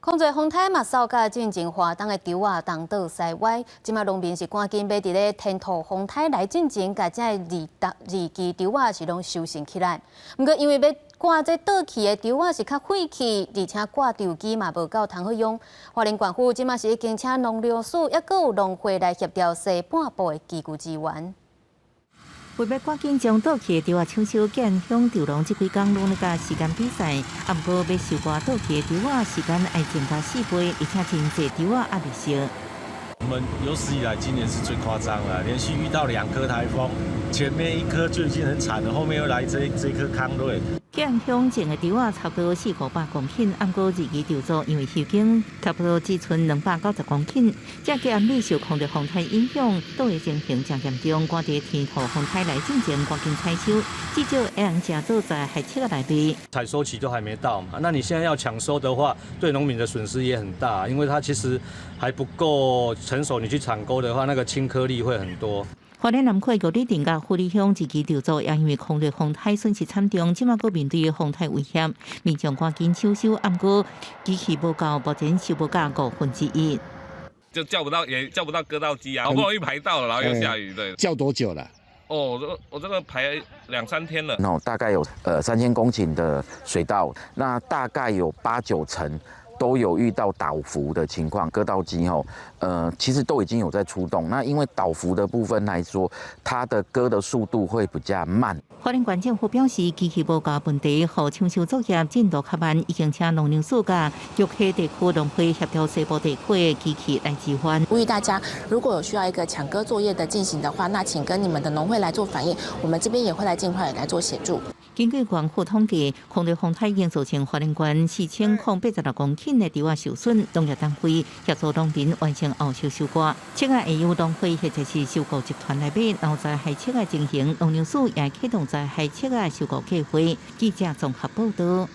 空濟風颱嘛，掃甲進前華東的稻仔東倒西歪，這馬農民是趕緊欲佇咧天兔風颱來進前，共這二期稻仔是攏收成起來。毋過因為欲割這倒去的稻仔是較費氣，而且割稻機嘛無夠通好用。花蓮縣府這馬是已經請農糧署，抑閣有農會來協調西半部的機具資源。為欲趕緊將倒去的稻仔搶收，建安鄉稻農這幾工攏咧佮時間比賽。啊，毋過欲收割倒去的稻仔時間愛增加4倍，而且真濟稻仔猶未熟。我們有史以來今年是最誇張了，連續遇到兩顆颱風，前面一顆就已經很慘了，後面又來這顆康瑞。建安鄉種的稻仔差不多四五百公頃，毋過二期稻作因為休耕，差不多只賰290公頃。這吉暗米受空熱風颱影響，倒的情形誠嚴重，趕佇天兔風颱來進前，趕緊採收，至少會用誠早在海七仔內賣。採收期都還沒到嘛，那你現在要搶收的話，對農民的損失也很大，因為它其實還不夠成熟，你去搶割的話，那個青顆粒會很多。花蓮南區玉里鎮佮富里鄉二期稻作也因為空熱風颱損失慘重，這馬閣面對風颱威脅，民眾趕緊搶收，毋過機器無夠，目前收無到1/5。就叫不到，也叫不到割稻機啊！好不容易排到了，然後又下雨，對。叫多久了？哦，我這個排兩三天了。那大概有3000公頃的水稻，那大概有八九成都有遇到倒伏的情況，割稻機吼，其實都已經有在出動。那因為倒伏的部分來說，它的割的速度會比較慢。花蓮縣政府表示，機器無夠問題，予搶收作業進度較慢，已經請農糧署佮玉溪地區農會協調西部地區的機器來支援。呼籲大家，如果有需要一個搶割作業的進行的話，那請跟你們的農會來做反映，我們這邊也會來盡快來做協助。根據縣府統計，空熱風颱已經造成花蓮縣4086公頃的稻仔受損，農業單位協助農民完成後續收割。麥仔會由農會或者是收購集團來買，然後災害麥仔情形，農糧署也啟動災害麥仔收購計劃。記者綜合報道。